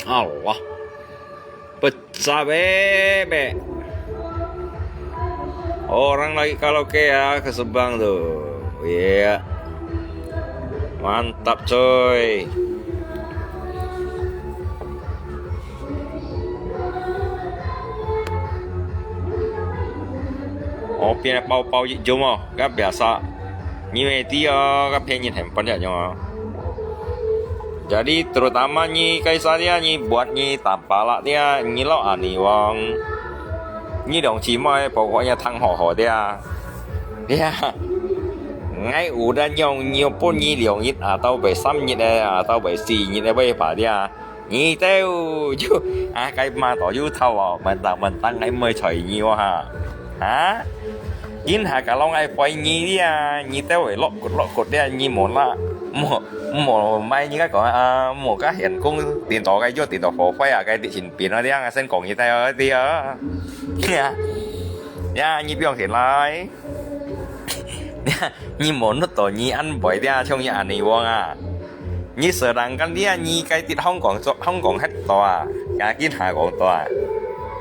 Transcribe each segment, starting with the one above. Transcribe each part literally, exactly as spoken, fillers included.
Allah. Pecah bebek. Orang lagi karaoke ya, ke seberang tu. Iya. Mantap, coy. Oh, pian bau-bau jik jom oh, kan biasa. Ni mesti oh, kan pian ni handphone ya nyo. Jadi, terutama ni kaisa dia, ni buat ni Tampalak dia, ni lo ani wong. Ni dong cimai pokoknya tang ho ho dia. Dia. Ngai udah nyong nyo pun ni liong it atau bai sam it eh, atau bai si it eh, bai pa dia. Ni teo ju, ah, kai ma to ju thau oh, mentang-mentang ngai mai choi ni wah ha. Ha? Kin ha ka long ai poi ni dia, ni teo bai lok kut lok kut dia, ni mo la, mo, mo mai ni ka kong, ah, mo ka hian kong, tin to kai jo, tin to fo fai ah, kai ti chin pin ah, dia, sen kong ni teo dia. Ya. Ya, ni piong hin lai. Ya, ni mo nut to ni an bai dia, chong ni ani wong ah. Ni sơ dang kan dia, ni kai ti Hong Kong, Hong Kong het to ah. Ya, kin ha kong to ah.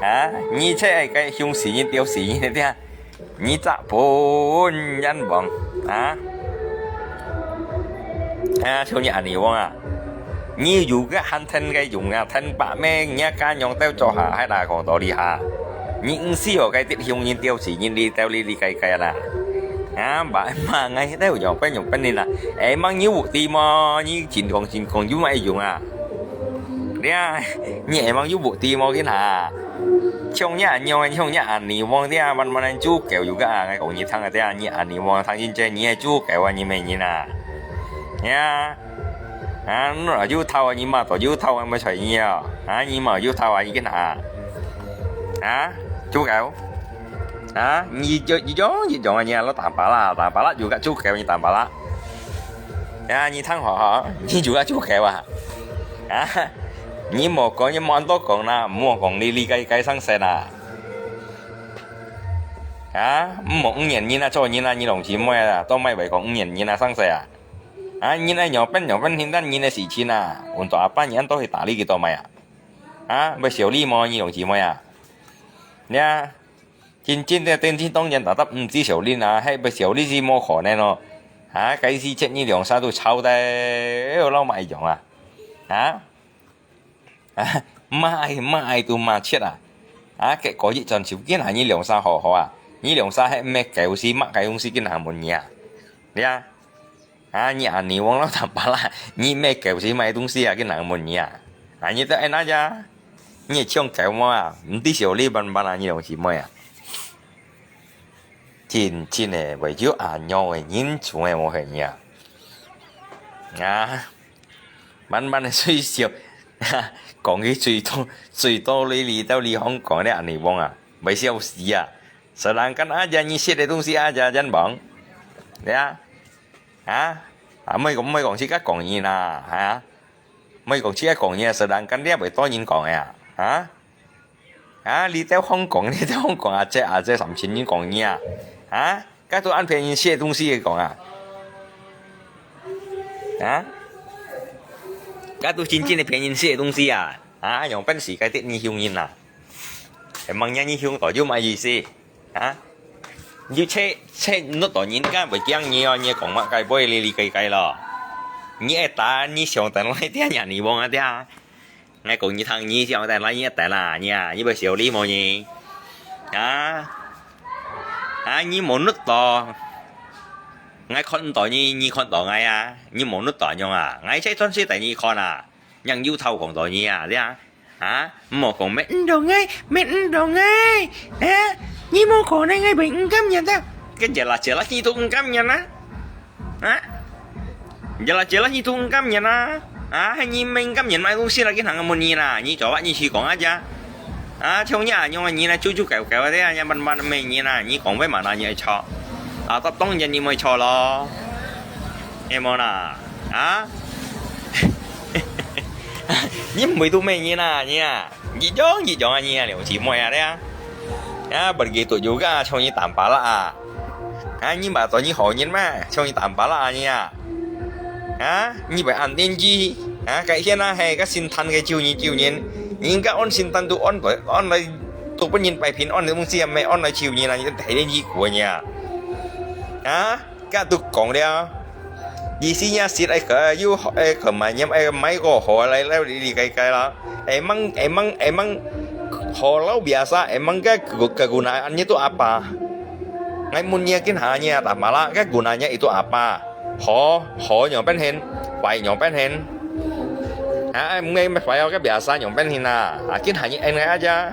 Ha? Ni che ai kai hiong si ni teo si ni dia. Ni chak pun yan wong, ha? Ha, chong ni ani wong ah. Ni yu ke han then ke yung ah, then ba me, ni ka nyong teo cho ha, hai la kong to li ha. Ni ng si ho ke ti hiong ni teo si ni li teo li li kai kai la. Ha, ba ma ngai teo yong pen yong pen ni na. Eh, mang ni wu ti mo, ni chin kong chin kong yu mai yung ah. Dia, ni eh mang yu wu ti mo kin ha. Chong ni an nyong, chong ni ani wong dia, man man an chu keo yu ka, ngai kong ni thang dia, ni ani wong thang yin che, ni chu keo a, ni me ni na. Ya. An, yu thau, ni ma to yu thau, mai choi ni ya. Ha, ni ma yu thau, ni kin ha. Ha, chu keo. Ha, ni jo, ni jo, ni jo, ni lo Tampalak, Tampalak yu ka chu keo, ni Tampalak. Ya, ni thang ho ho, ni yu ka chu keo a. Ha, ni mo kong, ni mo an to kong na, mo kong li li kai kai sang sen a. Ha, mo ng nyen ni na, cho ni na, ni long chi mo ya, to mai bai kong ng nyen ni na sang sen a. Ha, ni na nyo pen nyo pen hin dan ni na si chi na, un to apa ni an to hi ta li ki to mai a. Ha, bai siau li mo, ni long chi mo ya. Ya. 真正个電視當然大家毋知小林啊，係毋係小林是無可能咯。啊，該時節你兩儕都吵得，哎喲，老麼樣啊？啊？啊，罵愛，罵愛都罵chết啊！啊，結果一轉手，竟然你兩儕好好啊！你兩儕係毋係狗屎，罵該東西竟然問你啊？你啊？ 啊，你阿尼旺老大伯啦，你買狗屎買東西啊，佢人問你啊？啊，你都愛那家，你會像狗毛啊？毋知小李慢慢啊，你兩姊妹啊？真真个，為咗阿娘个人，從來無係你啊！啊，慢慢个水笑，講起最多最多你你到你香港个阿尼旺啊，會笑死啊！Sedangkan aja你食个東西aja真棒，對啊。 啊？啊，莫講，莫講自家講人啊，啊？莫講自家講人啊，Sedangkan這會多人講个啊，啊？啊，你兜香港，你兜香港啊，這啊，這三千人講你啊，啊？該都恁便宜食東西个講啊，啊？該都真正个便宜食東西啊，啊？用本事該啲你香人啊，係望人你香到有麼意思？ 啊？你切切，你到人家會驚你哦，你講麼个會哩哩該該咯？你愛打，你想等來聽阿尼旺啊聽。𠊎講你聽，你想等來你愛等啦，你啊，你會小李無你？啊？啊，你無錄到，𠊎看到你，你看到𠊎啊，你無錄到樣啊？𠊎切轉去等你看啊，讓有頭講到你啊，這樣。 啊？毋好講，乜毋懂个，乜毋懂个，啊？你無可能个，毋甘願个。該日啦，日啦，你都毋甘願啊？啊？日啦，日啦，你都毋甘願啊？啊，係你毋甘願買東西啦，佢行个問你啦，你做乜你去講啊？啊，像你恁樣个人啊，啾啾狗狗个，你啊，慢慢个人啊，你講話嘛，那你會錯。啊，當然你會錯咯，係無啦？啊？你毋會都咩人啊，你啊？ 一樣一樣啊，你啊，兩姊妹啊，你啊。啊，不如都有个，像你打巴拉啊。啊，你嘛做你好人嘛，像你打巴拉啊，你啊。啊，你會恁年紀，啊，該現在係个新談个九年九年，你應該按新談都按來，按來都分人擺平，按東西啊，毋係按來九年啊，你都大年紀過呢啊。啊？ 該都講了，意思也係愛个，又愛个買，愛買个好來了，哩哩該該啦。Emang，emang，emang，好老biasa，emang个个个guna，恁樣都apa？𠊎問你，今下你啊，打巴拉，个guna你itu apa？好，好樣變現，壞樣變現。啊，毋係，毋係壞哦，个biasa樣變現啊。啊，今下你恁樣啊， 呀，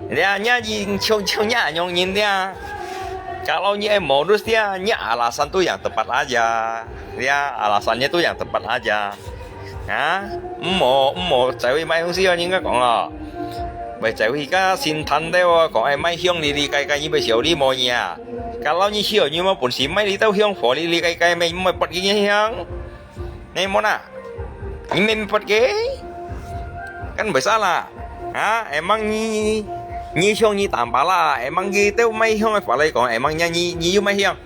你啊，你啊，你像，像你恁樣人啊，kalau你愛modus dia，你alasan tu yang tepat aja。你啊，alasannya tu yang tepat aja。啊，毋好，毋好走去買東西哦，人家講哦，會走去个新攤頭哦，講愛買香哩哩該該，你會曉得無呀？Kalau你曉，你無本事買哩兜香火哩哩該該，毋會發佢个香。 你無啊？你明白个？Kan besar lah。啊，emang你，你像你打巴拉，emang佢兜賣香个法來講，emangnya你，你有賣香？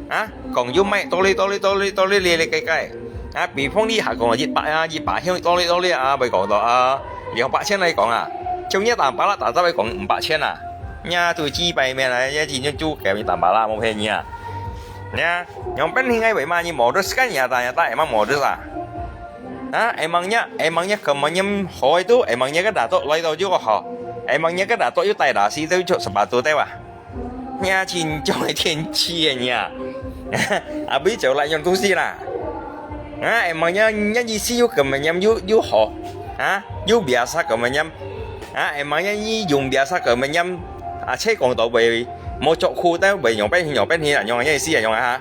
啊，講有賣，多哩多哩多哩多哩哩哩該該。啊，比方你下講一百啊，一百香多哩多哩啊，會講到啊，兩百千來講啊，像你打巴拉打雜來講五百千啊，你啊，都幾百面來，你真正就給你打巴拉，無騙你啊。你啊， Yang penting ai wei ma你modus kan nyata-nyata emang modus ah. Ha, emangnya, emangnya kemenyem hoi tu, emangnya ke Datuk lai tau juga ho. Emangnya ke Datuk yu tai dasi tu cok sepatu teh wah. Nya cincong ai tian ci nya. Abi cok lai nyong tu si lah. Ha, emangnya nya isi yu kemenyem yu, yu ho. Ha, yu biasa kemenyem. Ha, emangnya ni yung biasa kemenyem. Ah, cek kong tau bai. Mo cok khu tau bai nyong pen nyong pen hi lah nyong nya isi nyong ha.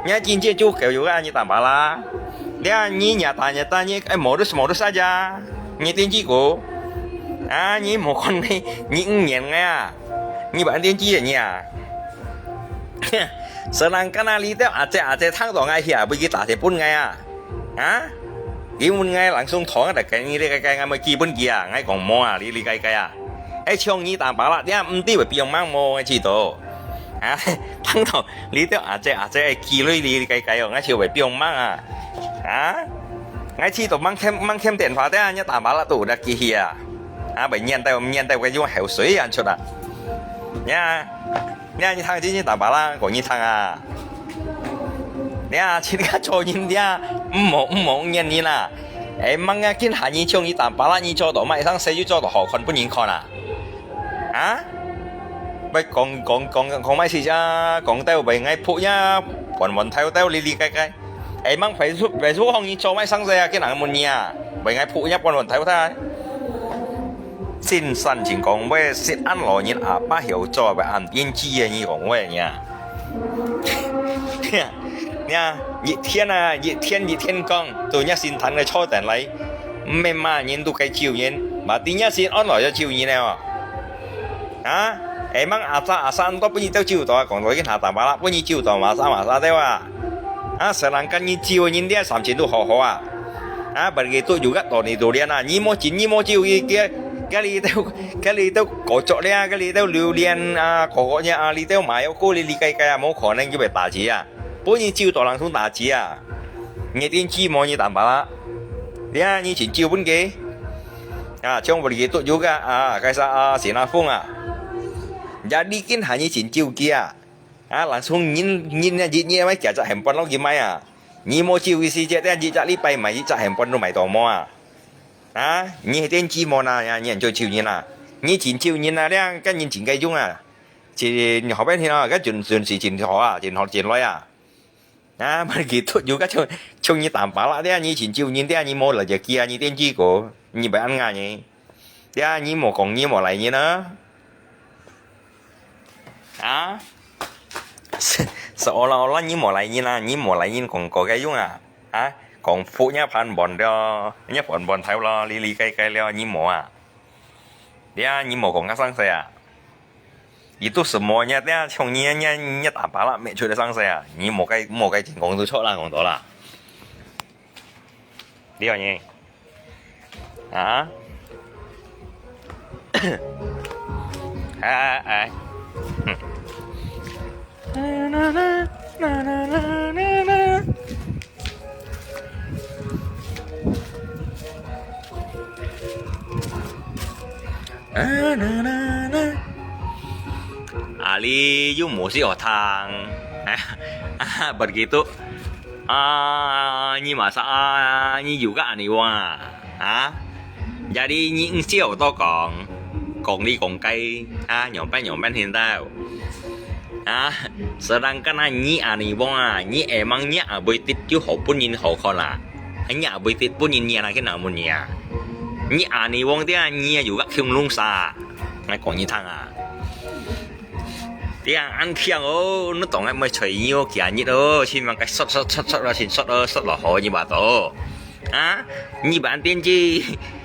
Nya cin cin cu kêu yu ga ni tambah lah. Dia ni nyata nyata ni ai modus modus aja. Ni tin ci ku. Ah, ni mo kon ni ni ngen ngai ah. Ni ban tin ci ni ah. Sedangkan ah li teo ace ace thang dong ai hia bui ki ta te pun ngai ah. Ha? Ki mun ngai langsung thong da kai ni le kai kai ngai mo ki pun ki ah ngai kong mo ah li li kai kai ah. Ai chong ni tambah lah dia mti bai piong mang mo ngai ci to. Ha? Thang dong li teo ace ace ai ki lui li li kai kai oh ngai ci bai piong mang ah. Ha? Ngai ci to mang kem mang kem tian pha dia nya tambah lah tu da ki hia. Ha, bai nyan teo nyan teo kai yung heo sui an chut ah. Nya. 你啊，你聽真正打巴啦，講你聽啊。你啊，自家做人啲啊，毋好毋好怨人啦。哎，吂啊，今下你像你打巴啦，你做到買生死，又做到好看分人看啊。啊？喂，講講講講買事啊，講到喂，𠊎仆呀，彎彎頭頭，哩哩該該。哎，吂Facebook Facebook項你做買生死啊，見人問你啊，喂，𠊎仆呀，彎彎頭頭。 真山真講話，識恁老人阿爸曉做，會恁變質个，你講話呢？你啊，一天啊，一天一天講，到若心腸个坐等來，毋係罵人都該咒人，嘛知若心安來要咒人了哦。啊？哎，吂阿爸阿三都分你兜咒到啊，講到去下打巴啦，分你咒到嘛啥嘛啥兜啊。啊，世人間你咒人，你三千都好好啊。 啊，bagi tu juga to ni durian啊，你莫緊，你莫就去，該該裡頭，該裡頭果作咧，該裡頭榴槤啊，果果呢啊，裡頭買有果哩哩該該啊，無可能就被打擊啊，分你就到人手打擊啊，你定知無你擔保啦，你啊，你先就分佢，啊，像bagi tu juga啊，該啥啊，先拿風啊，jadi今下你先就佢啊，啊，langsung人人啊，日日買幾隻很半落去賣啊。 你無就意思，這一隻禮拜賣一隻，很半都賣到無啊？啊，你係天機無啊？你做就人啊？你真就人啊？這跟人真該用啊？真好變天啊？該準準時真好啊？真好真來啊？啊，bagi tu juga像像你擔保啦，這你真就人，這你無來就佢啊？你天機哥，你不安啊你？呀，你莫講你無來人啊？啊？是，是，我啦，我啦，你無來人啊？你無來人講過个用啊？啊？講服若盤盤了，若盤盤頭了，哩哩該該了，你無啊？呀，你莫講个生事啊？你都是無，你等下像你，你，你打巴拉咩出个生事啊？你莫該，莫該真講都錯啦，講到啦。 你話呢？啊？哎哎哎，嗯。啊，你又無識學堂，哎，啊，begitu。 啊，你masa啊，你又个恁呢講啊？啊？Jadi你毋曉得講，講哩講該，啊，仰般仰般聽到？啊，sedangkan啊，你恁呢講啊，你emang若會得就好分人好看啦，若會得分人你哪去拿問你啊？你恁呢講的啊，你又个恐龍啥？𠊎講你聽啊！ 呀，恁慶哦，你當然愛吹牛今日哦，千萬个說說說說了，先說了，說了好，你話到。啊，你辦電視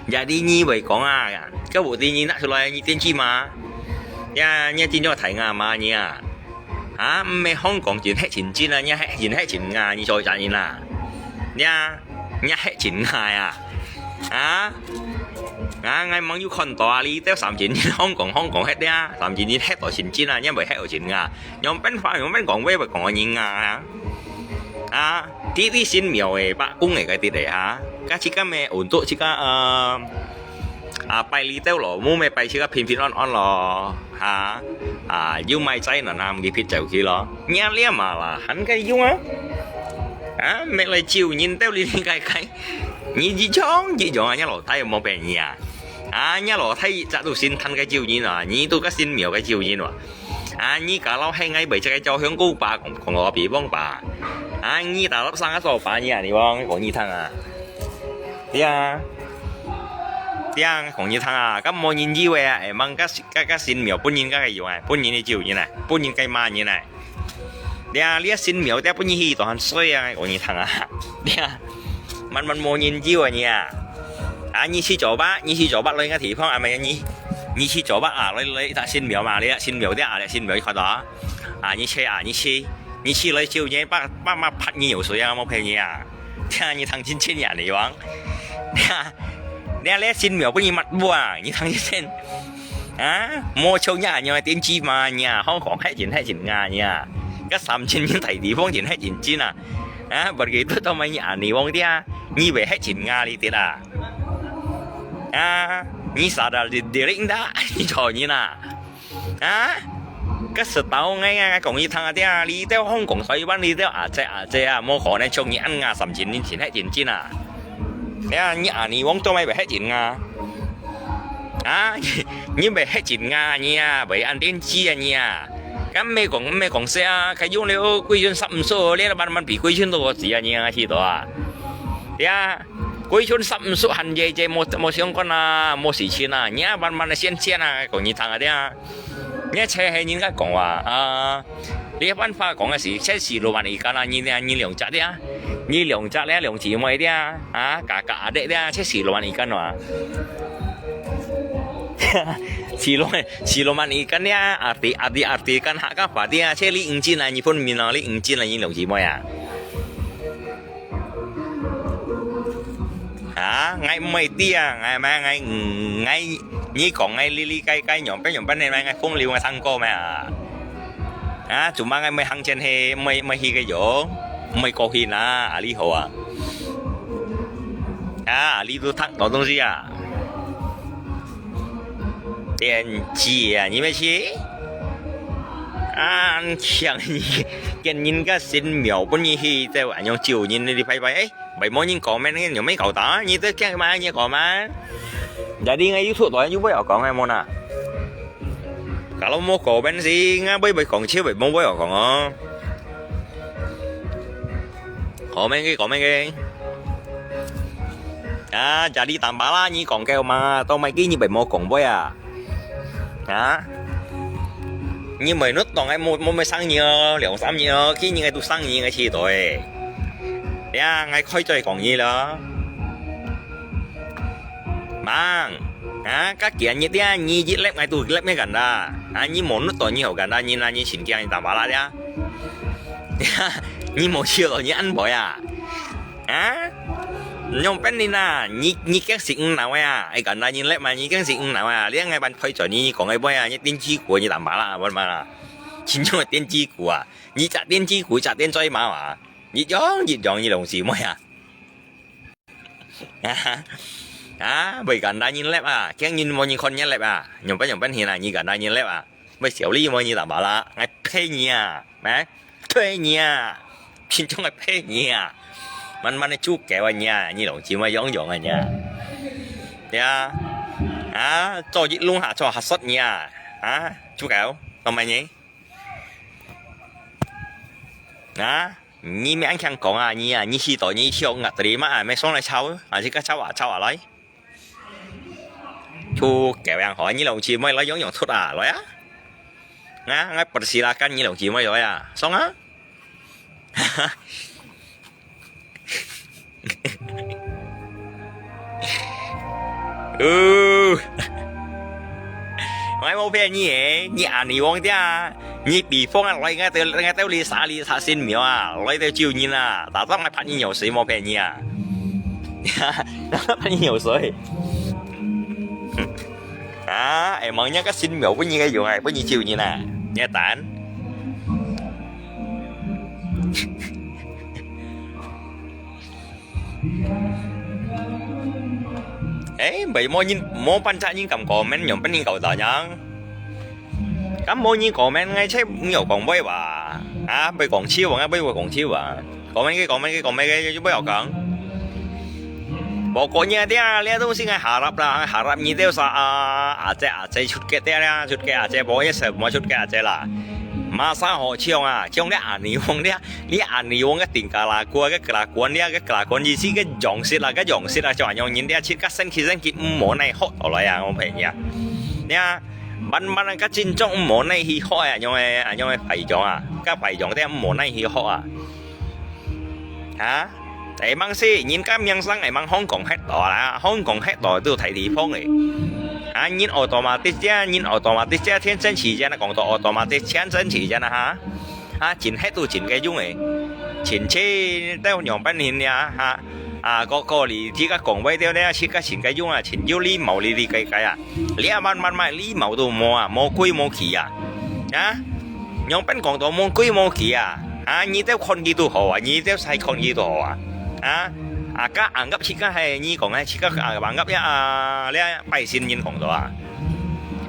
，jadi你會講啊，个無電視拿出來，你電視嘛？呀，你真正大牙嘛你啊？啊，毋係香港人係真真啊，你係人係真牙，你做啥人啊？呀，你係真牙啊？啊？ 啊，𠊎吂有看到啊，你兜三千人香港，香港核啊，三千人核到真真啊，你毋係核到真啊。仰般話，仰般講話，會講人啊？啊，這位神廟个伯公个該兜个哈，該自家个運作，自家，呃，啊，拜這兜咯，無咩拜自家平平安安咯，哈，啊，有買災難啊，毋去撇走去咯。你這嘛啦，還該用啊？啊，乜來招人兜哩哩該該。 你一樣一樣啊，若老弟無騙你啊！啊，若老弟一直都先談个招人啊，你都个神廟个招人啊！啊，你假老弟，𠊎為這个照相个吧，講講我比方吧！啊，你打落生个手吧，你啊，你講講你聽啊！對啊，對啊，講你聽啊，該無人以為啊，哎，望个个个神廟本人个用啊，本人个招人啊，本人个罵人啊！ 這這神廟這分你去當衰啊，講你聽啊！這慢慢無人要啊你啊！啊，你去做吧，你去做吧，來个地方啊，毋係你你去做吧啊，來來一隻神廟嘛，這神廟這啊，這神廟你看到啊？啊，你去啊，你去，你去來招你爸爸媽拍你有水啊，無騙你啊！這你聽真真呀，你講，這這這神廟分你抹布啊，你聽真真。 啊，無像你恁樣个電視嘛，你啊，香港核人核人啊，你啊，該三千人大地方人核人真啊，啊，毋記得到麼你恁樣講的啊，你會核人啊，你知啦？啊，你sadar diri ndak，你做人啊？啊，該實頭个啊，講你聽啊，這啊，你兜香港、台灣，你兜阿姐阿姐啊，無可能像你恁啊，三千人真核人真啊。 呀，你恁樣講做麼會核人啊？啊，你會核人啊，你啊，會恁電視啊，你啊。該毋係講毋係講笑啊，該用了貴人十五歲，你慢慢比貴人都過時啊，你啊，知道啊？呀，貴人十五歲還這這無無相干啊，無事情啊，你啊慢慢个先先啊，講你聽啊，這啊。 你這係人家講話啊，你番話講个係，這係羅曼一間啊，你你兩隻的啊，你兩隻咧，兩姊妹的啊，啊，kakak adik的啊，這係羅曼一間啊。係羅係羅曼一間的啊，adik adik adik kan hak ka pa的啊，這你毋知啊，你分明啊，你毋知啊，你兩姊妹啊。 啊，𠊎毋會知啊，𠊎毋係，𠊎，嗯，𠊎，你講𠊎哩哩該該樣般樣般个，𠊎風流𠊎唱歌咩啊？啊，做麼个𠊎毋係行前去，毋係，毋係去个喲，毋係過去啦，啊，你好啊。啊，你都讀到東西啊？ 電視啊，你乜去？啊，強你，見人家神廟分你去，就恁樣招人，你拜拜，誒，會無人comment，你又無搞到，你都驚麼你comment？Jadi ngai YouTube度又會有講个無啦？Kalau無comment時，𠊎會會講，就會無會有講哦。Comment个，comment个。啊，jadi tambah啦，你講夠嘛？到尾佢你咪無講話啊？啊？你每日當愛無無無生日哦，兩三日哦，今日愛都生日个時代。呀，𠊎開嘴講你咯。Mang，啊，該今日呀，你一粒𠊎都一粒咩簡單？啊，你無日到你好簡單，你那你請假你打麻辣呀？你無笑到你安排啊？ 啊？仰般呢啦？你你驚食毋鬧啊？哎，簡單你來嘛，你驚食毋鬧啊？你愛辦派出你講个話啊？你電子鼓你打麻辣，我嘛啦，真正个電子鼓啊！你隻電子鼓，隻電嘴嘛啊？一樣一樣，你攏是咩啊？啊，啊，袂簡單你來啊？驚人無人看你來啊？仰般仰般去啦？你簡單你來啊？ 會笑你無你打麻辣，𠊎呸你啊，咩？呸你啊，真正个呸你啊，慢慢个煮狗啊你啊，你攏真會用用啊你啊，對啊，啊，做一弄下做下煞你啊，啊，煮狗，做麼个？啊，你免強講啊你啊，你去到你跳啊，對嘛，啊，免上來吵，啊，這個吵啊吵啊來。 就狗樣好，你攏去買來用用出啊，來啊！啊，𠊎不是啦，跟你攏去買來啊，爽啊！哦，𠊎無騙你誒，你阿尼王爹，你比方啊，來，𠊎兜𠊎兜哩沙哩沙新廟啊，來兜救人啊，打仗𠊎拍你尿水無騙你啊！ 你有水。啊，哎，望人家个新苗分你个用啊，分你救人啊，你个胆。哎，袂無人，無半隻人敢講，免用分你搞到樣。 敢無你講咩？𠊎才毋有講話哇！啊，會講笑啊，會會講笑啊！講咩个，講咩个，講咩个，又不要講。無講你啊，這東西𠊎harap啦，harap你兜啥啊，阿姐阿姐出家的啦，出家阿姐，無一世無出家阿姐啦。Masa好笑啊，像你阿尼王這，你阿尼王个頂格拉過，个格拉過，你个格拉過，你是个樣式啦，个樣式啦，像樣人這，出家生氣生氣，毋無奈何，好來啊，我陪你啊。你啊， 慢慢啊，甲真正毋無奈去學啊，恁樣个，恁樣个排場啊，甲排場底毋無奈去學啊。啊？會吂死，人家名聲會吂香港核到啦，香港核到都大地方个。啊，人automatic遮，人automatic遮，天生奇蹟啊，講到automatic天生奇蹟啊，哈。啊，真核都真个用个，真切到樣般形呀，哈。啊，个个你自家講話了了，自家真个用啊，真有禮貌哩哩个个啊。 你啊，慢慢慢，禮貌都無啊，無規無矩啊！啊？仰般講到無規無矩啊？啊，你兜看佢都好啊，你兜使看佢都好啊！啊？啊，甲硬甲自家係你講啊，自家啊硬甲呀啊，你啊拜神人講到啊！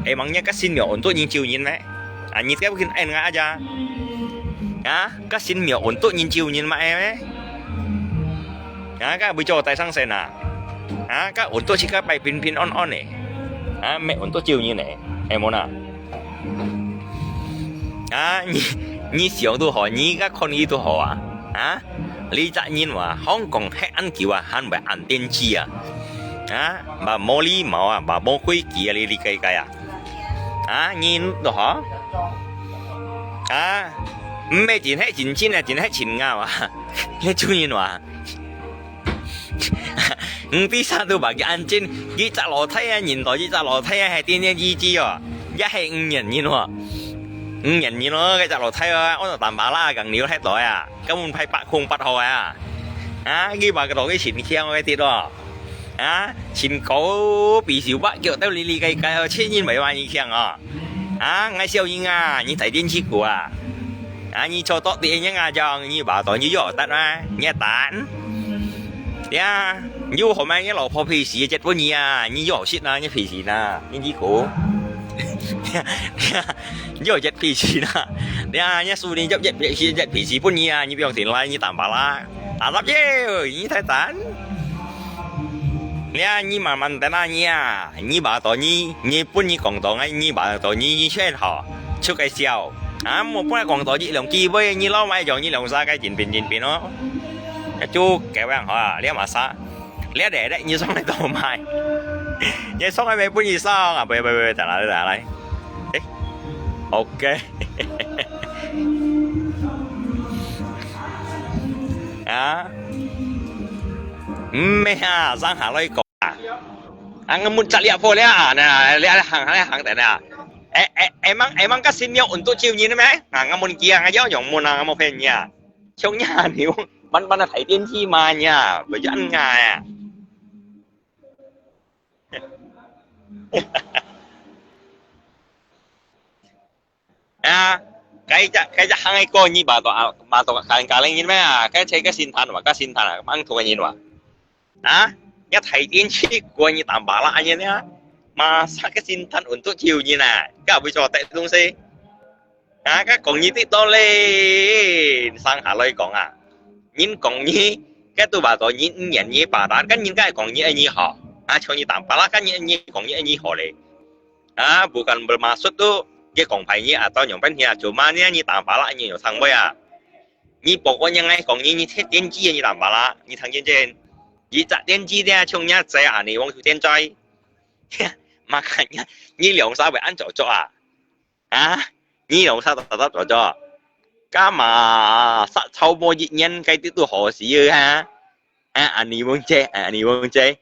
會望你个神廟安到人救人咩？啊，你兜去恩啊呀？啊？甲神廟安到人救人嘛係咩？ 啊，該為做大生神啊，啊，該安到自家拜平平安安个，啊，毋係安到救人个，係無啦？啊，你你想都好，你个看佢都好啊，啊，你隻人話，香港核恁久啊，還會恁癲痴啊，啊，嘛無禮貌啊，嘛無規矩啊，你你个个啊，啊，你都好，啊，毋係真核真真啊，真核真拗啊，你做人話。 你比啥都把佢安靜，佢隻老弟啊，人到佢隻老弟啊，係天天一隻哦，也係五年人哦，五年人哦，佢隻老弟啊，我就淡薄啦，更了核到啊，根本派八空八號啊，啊，佢把佢落去尋聽我个跌咯，啊，尋高比手八腳到你你个个千人袂話你聽哦。 啊，𠊎小英啊，你大電視股啊，啊，你坐到底人啊，講你把到你要得啊，你也單。呀，你有好咩？你老婆脾氣一分你啊，你要識啊，你脾氣啊，你你股，你有一脾氣啊，呀，你輸你就一脾氣，一脾氣分你啊，你不用停啦，你淡薄啦，打打耶，你太單。 你啊，你慢慢等啊，你啊，你把到你，你分你講到啊，你把到你，你先好，出个笑。啊，莫分講到一兩句話，你老外講你兩三个真平真平哦。就咁樣哈，你嘛啥？你得得，你上來做麼个？你上來買分你上啊？不不不，等下等下來。誒，OK。啊？毋係啊，上下來講啊。啊，𠊎問隻了好了啊，那，你行，你行等下。誒誒，emang emang ka senior untuk chiu nyin咩？啊，𠊎問佢啊，𠊎要用問啊，𠊎無騙你啊。像你啊，你慢慢的睇電視嘛，你啊，不要恁啊。 啊，該隻該隻行个歌，你把到啊，把到看家人人咩啊？該這个心態哇，个心態啊，mang tuan人哇。啊，你睇電視過你當巴拉人啊？Masa ka sintan untuk chiu nyin啊？該會做得東西？啊，該講你得到咧，上下來講啊，人講你，該都話到人毋願意巴拉，該人該講你愛你好，啊，像你當巴拉，該人你講你愛你好咧。 啊，bukan bermaksud tu，佢講壞你啊，到樣般啊，cuma你，你當巴拉，你有sang會啊。你包括你愛講你，你天天機，你當巴拉，你聽見真？你隻天機的，像你仔啊，你往出天災。Makanya，你兩儕會恁做做啊？啊，你兩儕做做做做。Kama，殺草無一年，該啲都好死啊，哈？啊，啊，你問這，啊，你問這。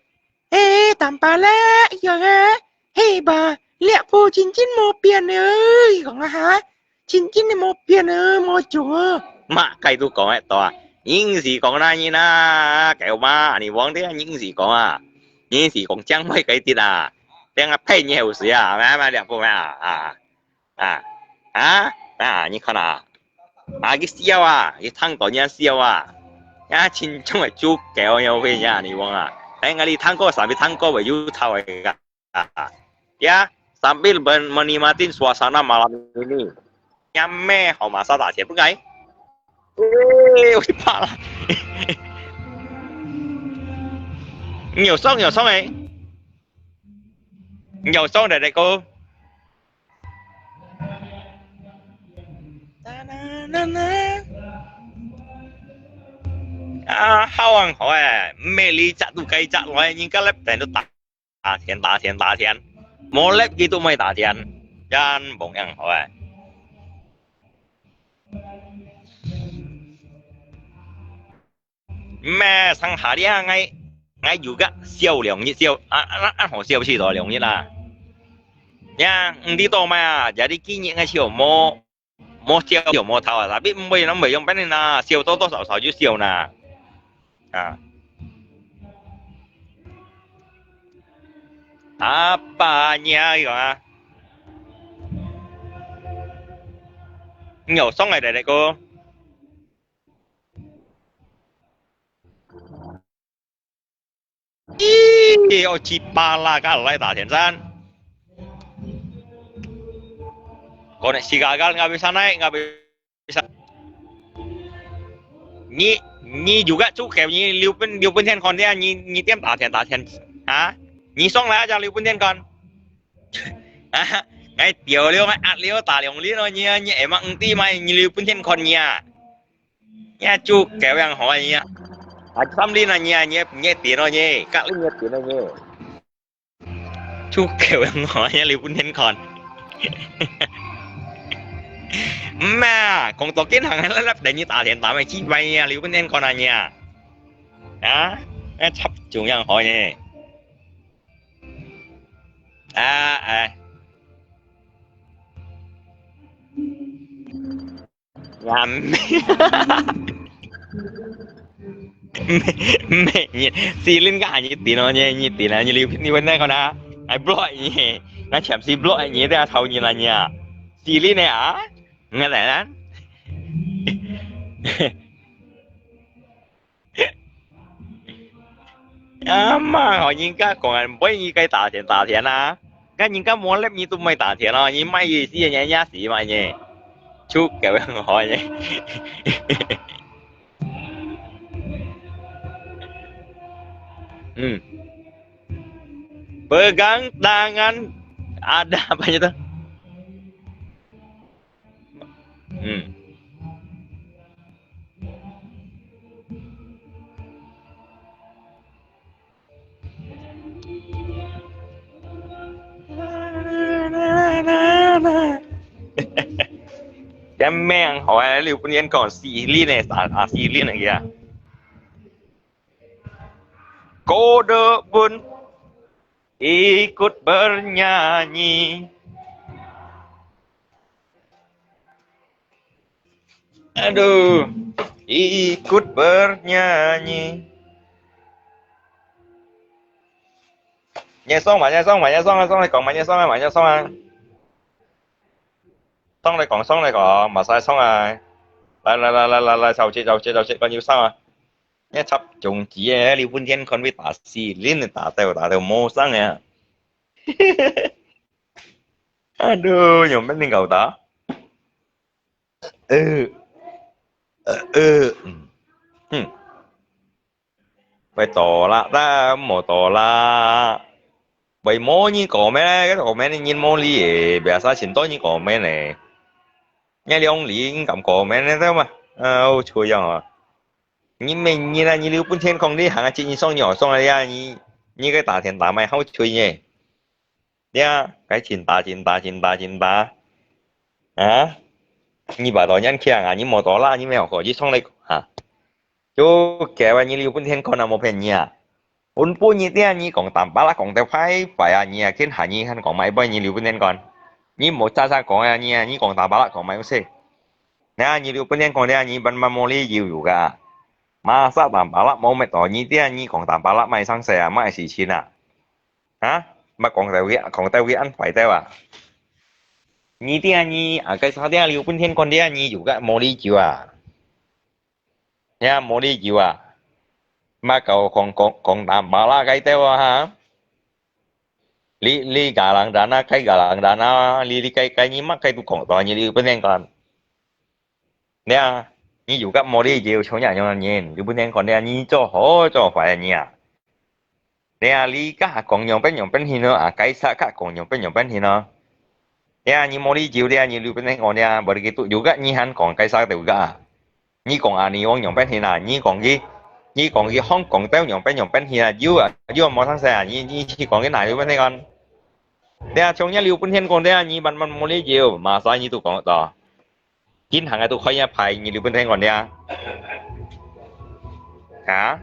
誒，當巴拉，哎呀，嘿吧，這步真真無變呢，佢講啊哈，真真的無變呢，無做啊。嘛，該都講得到啊，人是講那人啊，狗嘛，你忘掉人是講啊，人是講將會該啲啊，等下騙你後世啊，買買這步買啊，啊。 啊，啊，啊，你看啊，啊，佢笑啊，佢聽到人笑啊，啊，真正个豬狗樣會呀，你望啊，哎，𠊎你聽過，sambil聽過會有頭个啊，啊，ya，sambil men-，menikmati suasana malam ini，ya，咩好嘛，啥大钱不该？哎，我去怕了，你有送，有送哎，你有送的那个。 啊，好啊，好啊，每日隻都該隻來，人家來等都打，打天，打天，打天，無力佢都毋會打天，真無樣好啊。毋係，上下這𠊎，𠊎有个笑兩日笑，啊，啊，啊，好笑死多兩日啦。呀，毋知道嘛，jadi今日𠊎笑無，無笑就無頭啊，tapi毋會，毋會用別人啦，笑多多少少就笑啦。啊。Apa niya，佢講啊？你有送來的那個？ 咦，我去巴拉卡來打天山。Koneksi gagal，ngabis sanai，ngabis sanai。你，你juga cukup，你留分，留分天看的啊，你，你點打天，打天啊？你上來啊，就留分天看。啊，𠊎掉了，𠊎壓了，打兩輪咯，你啊，你emang毋知嘛，你留分天看你啊。 呀，豬狗樣好啊你啊！啊，三輪啊你啊，你，你電咯你，隔離你電咯你。豬狗樣好啊你，你分天看。毋啊，講到今行，粒粒等你打電打咩，幾擺啊，你分天看啊你啊！啊，那插中樣好呢。啊，哎。 呀，毋係，毋係，你，四輪个你電咯，你，你電啊，你，你，你問那個呢？哎，block你，那全是block你，這頭你啦你啊，四輪个啊，你來啦。 啊嘛，吼，人家講啊，毋會，你該打電打電啊，該人家無粒你都毋會打電咯，你莫意思，人家死嘛你，就狗樣好呢。嗯。Pegang tangan ada apa itu? Hmm. 个名好啊，你有本事講四輪个，啊，啊，四輪个啊。Kode pun ikut bernyanyi. Aduh, ikut bernyanyi. 你送嘛，你送嘛，你送啊，送來講嘛，你送啊，嘛，你送啊。送來講，送來講，嘛，使送啊。來，來，來，來，來，來，走去，走去，走去，趕緊送啊。你插中指个，你分天看會打死，恁打到，打到無聲啊。Aduh, nyoman ning kau ta. 呃，呃，呃，嗯，嗯。會多啦，但無多啦。會無人講咩咧？講咩人無理个，biasa盡多人講咩呢？你兩理，你敢講咩呢？對嘛？啊，好吹樣啊！你每日啊，你留半天講你行啊，今日上你好上啊呀，你，你个打天打咩好吹呢？ 呀，該真大真大真大真大。啊？你把到人強啊，你無多啦，你沒有火去衝來哈。就該位你留半天看啊，無騙你啊。本本你聽你講單巴拉講得快快啊，你啊，見下你還講買杯你留半天看。你無早早講啊，你啊，你講單巴拉講買有事。那你留半天看咧，你慢慢無理由有个啊。Masa單巴拉無乜多，你聽你講單巴拉買上色啊，買事情啊。 啊？嘛講到佢，講到佢恁壞兜啊！你聽你啊，該啥聽你有本天講聽你有个無理由啊？呀，無理由啊！嘛搞講講講單巴拉該兜啊哈！你你galang dana，該galang dana，你你該該你嘛該都講到你有本天講。 你啊，你有个無理由，像這樣个人，你本天講你啊，你做好做壞个人啊。你啊，你家講樣般樣般形咯，啊，該啥家講樣般樣般形咯。你啊，你無理由，你啊，你本天講你啊，無理由，有个你還講該啥都有个啊。你講啊，你往樣般形啊，你講佢，你講佢香港都樣般樣般形啊，有啊，有啊，無生事啊，你你去講佢哪有本天講？你啊，像這有本天講你啊，你慢慢無理由，嘛啥你都講得到。 今行个都開一排，你留本天講聽。啊？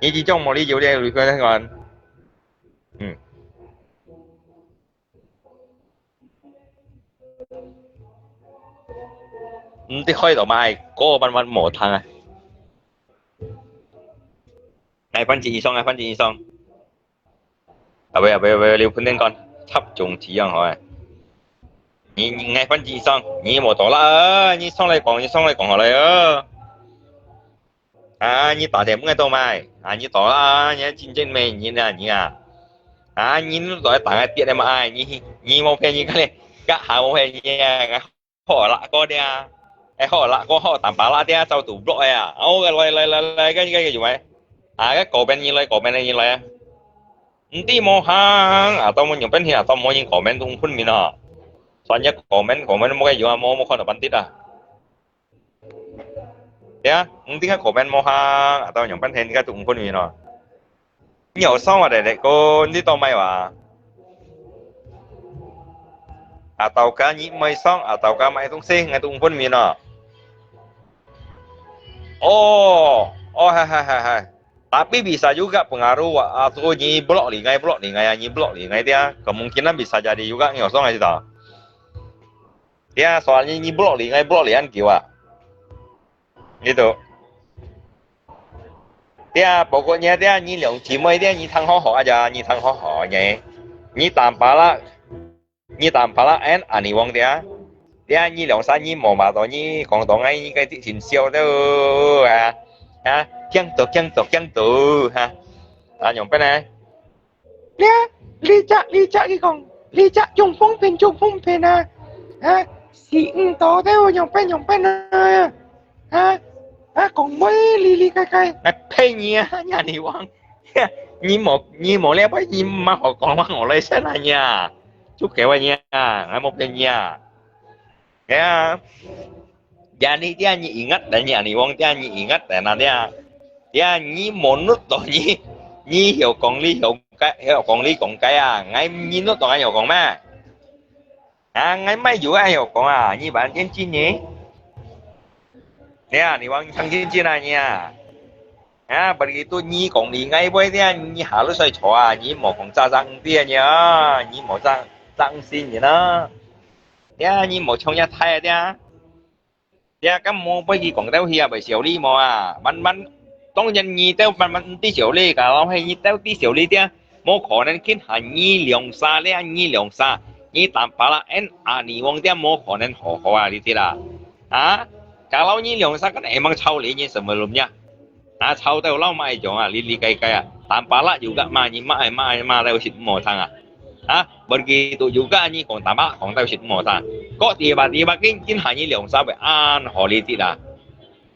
你這種無理由咧，留本天講。嗯。毋知開到麼个，嗰個慢慢無聽啊。哎，反正以上啊，反正以上。 啊，喂啊，喂啊，喂啊，你有本天講，插中指樣好啊。你，你，哎，反正上，你無多啦，你上來講，你上來講好了啊。啊，你打電話到買，啊，你到啦，你真正咩人啊，你啊。啊，你都在打个跌的嘛，哎，你，你無騙你个咧，个還無騙你啊， 好啦，哥dia，哎，好啦，哥好，單巴拉dia，走到block呀，哦，來來來來，該該有咩？啊，該嗰邊你來，嗰邊你來啊。毋知無行，啊，都無用本事啊，都無人comment都分面啊。算一comment，comment無个用啊，無無看到半滴啊。呀，毋知个comment無行，啊，都用本事，你个都分面啊。 你有送我哋个，你到買哇？啊，到家你買送，啊，到家買東西，𠊎都分明咯。哦，哦，hai hai hai hai. Tapi bisa juga pengaruh wa, atau ni block li ngai, block li ngai, ni block li ngai dia. Kemungkinan bisa jadi juga ni kosong aja tau. Dia soalnya ni block li ngai, block li an kiwa. Gitu. Dia, pokoknya dia, ni 兩姊妹 dia, ni 聽好好 aja, ni 聽好好 aja. Ni tampalak, ni tampalak en ani wong dia. Dia, ni 兩儕 ni 無嘛到 ni 講到 ngai, ni 該啲真笑到啊，啊，驚到驚到驚到哈。啊，用咩呢？ 這，這隻，這隻佢講，這隻中風片，中風片啊！啊，死毋到，都用變，用變啊！啊，啊，講話哩哩該該，𠊎呸你啊，呀你王！你無，你無了，你毋好講話，我來先啊你啊！就給我你啊，𠊎無騙你啊！ Ya. Jadi dia ni ingat dan ni ani wong dia ni ingat dan dia. Dia ni monut to ni. Ni hiểu 講理 hiểu cái, hiểu 講理 講cái à. Ngai ni nut to ngai hiểu 講咩?啊，𠊎乜有恁樣講啊，你還認真呢？你啊，你還聽認真啊，你啊？啊，不然都你講你𠊎會聽，你下落水坐啊，你莫講詐詐毋知啊，你啊，你莫詐詐毋信你啊。你啊，你莫像人太啊，你啊。 呀，敢無分佢講到去啊，會笑你無啊？慢慢，當然你兜慢慢毋知笑你，假如係你兜知笑你聽，無可能今下你兩儕咧，你兩儕，你淡薄啦，恁阿尼王聽無可能好好啊，你知啦？啊？假如你兩儕，可能會吂吵你，你什麼人呀？ 啊，吵到老媽一樣啊，哩哩該該啊，淡薄啦，有个罵你罵罵罵到食無聲啊。啊，分佢都有个你講淡薄講到食無聲。各地吧地吧，今今下你兩儕會恁好哩啲啦。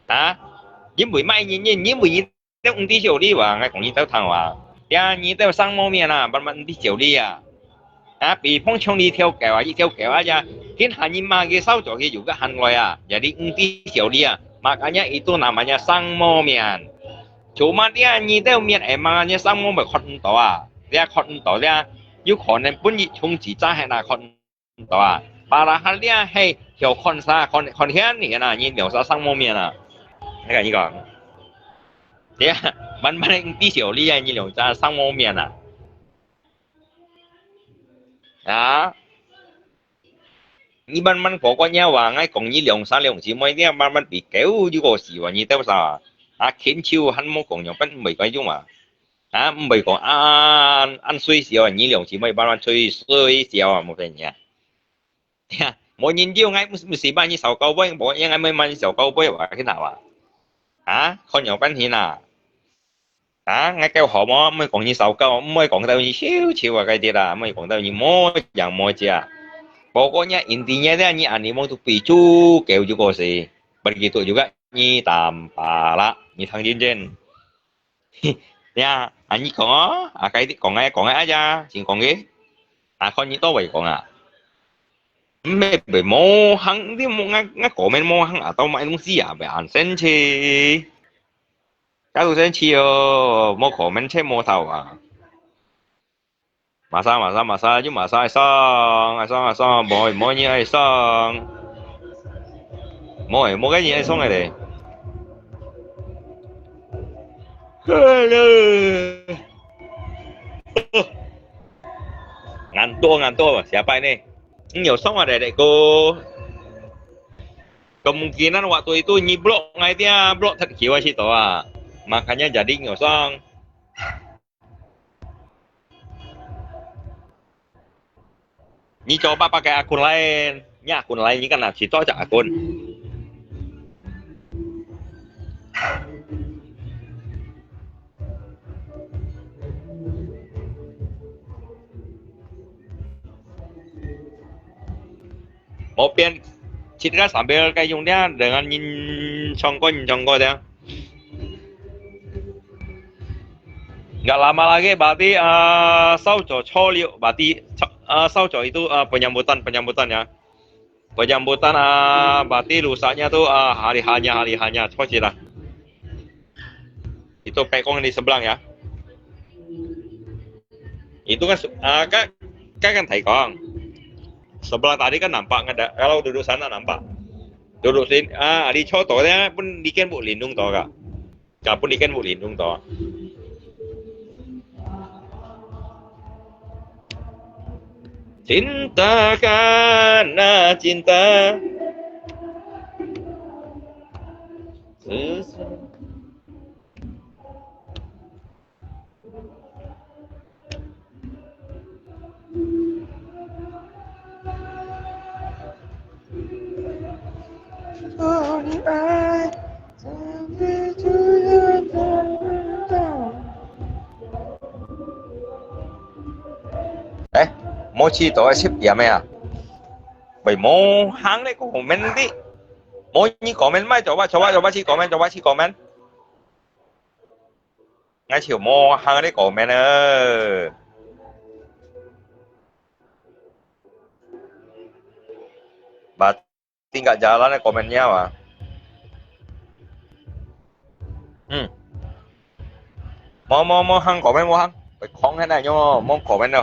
啊，因為麼个原因，因為你兜毋知笑你話，𠊎講你兜聽話。呀，你兜生無面啊，慢慢毋知笑你啊。 啊，比方像你條狗啊，一條狗啊呀，今下你罵佢燒咗佢有个行為啊，也你毋知笑你啊，罵佢呀，佢都拿罵呀生無面。做麼个啊，你兜面會罵呀生無面看毋到啊？這看毋到這，有可能本日從自家係那看毋到啊？巴拉哈這係曉看啥，看看現你啊，你兩儕生無面啊？𠊎同你講，這慢慢毋知笑你啊，你兩儕生無面啊。 啊？你慢慢過過日啊，𠊎講你兩儕兩姊妹，你慢慢比狗有個死啊，你兜儕啊？啊，牽手還無講樣般，毋會該種啊？啊，毋會講啊，恁衰小啊，你兩姊妹慢慢衰衰小啊，無分你啊。呀，無人叫𠊎，毋毋係罵你小狗妹，無，𠊎毋係罵你小狗妹，話去哪啊？啊，看樣般去哪？ 啊，𠊎教好無？毋會講你小狗，毋會講到你笑笑啊，該啲啦，毋會講到你無樣無隻。不過你印度人咧，你阿尼望都比豬狗有個事，不過都有个，你淡薄啦，你聽真真。呀，啊，你講哦，啊，該啲講个講个啊呀，先講个，啊，看你到位講啊。毋係，無行，你無，𠊎，𠊎講面無行啊，到買東西啊，會恁生氣。 假如生氣哦，無comment check無頭啊。Masa，masa，masa，就masa愛上，愛上，愛上，無，無人愛上。無，無个人愛上个咧。Hello。Ngantuk，ngantuk，下擺呢？你有上啊，弟弟哥？Kemungkinan waktu itu nyi block ngai dia, block thật kiểu situ ah. Makanya jadi ngosong. Nyi coba pakai akun lain. Nyi akun lain nyi kan lah situ aja akun. Mau pian cit kan sambil kayak yung dia dengan nyin congko nyin congko dia. Nggak lama lagi berarti uh, 燒咗初六 berarti uh, 燒咗 itu uh, penyambutan penyambutan ya. Penyambutan uh, berarti lusanya tu uh, hari hanya hari hanya 初七 lah. Itu pekong di sebelah ya. Itu kan ah, kan kan kan Taikong. Sebelah tadi kan nampak ada. Kalau duduk sana nampak. Duduk sini ah di Choto dia pun diken bu lindung to ka. Ka pun diken bu lindung to. Cinta karena cinta. Ê, mô chi tô ai sip tiam mê à? Bai mô hang lê kô hô men ti. Mô nhi kô men mai chô ba chô ba chô ba chi kô men chô ba chi kô men. Ngai chiu mô hang lê kô men ơ. Ba Tingkat jalan ai komen nya wa. Hmm. Mo mo mo hang komen mo hang. Bai khong hen ai nyo mo komen do.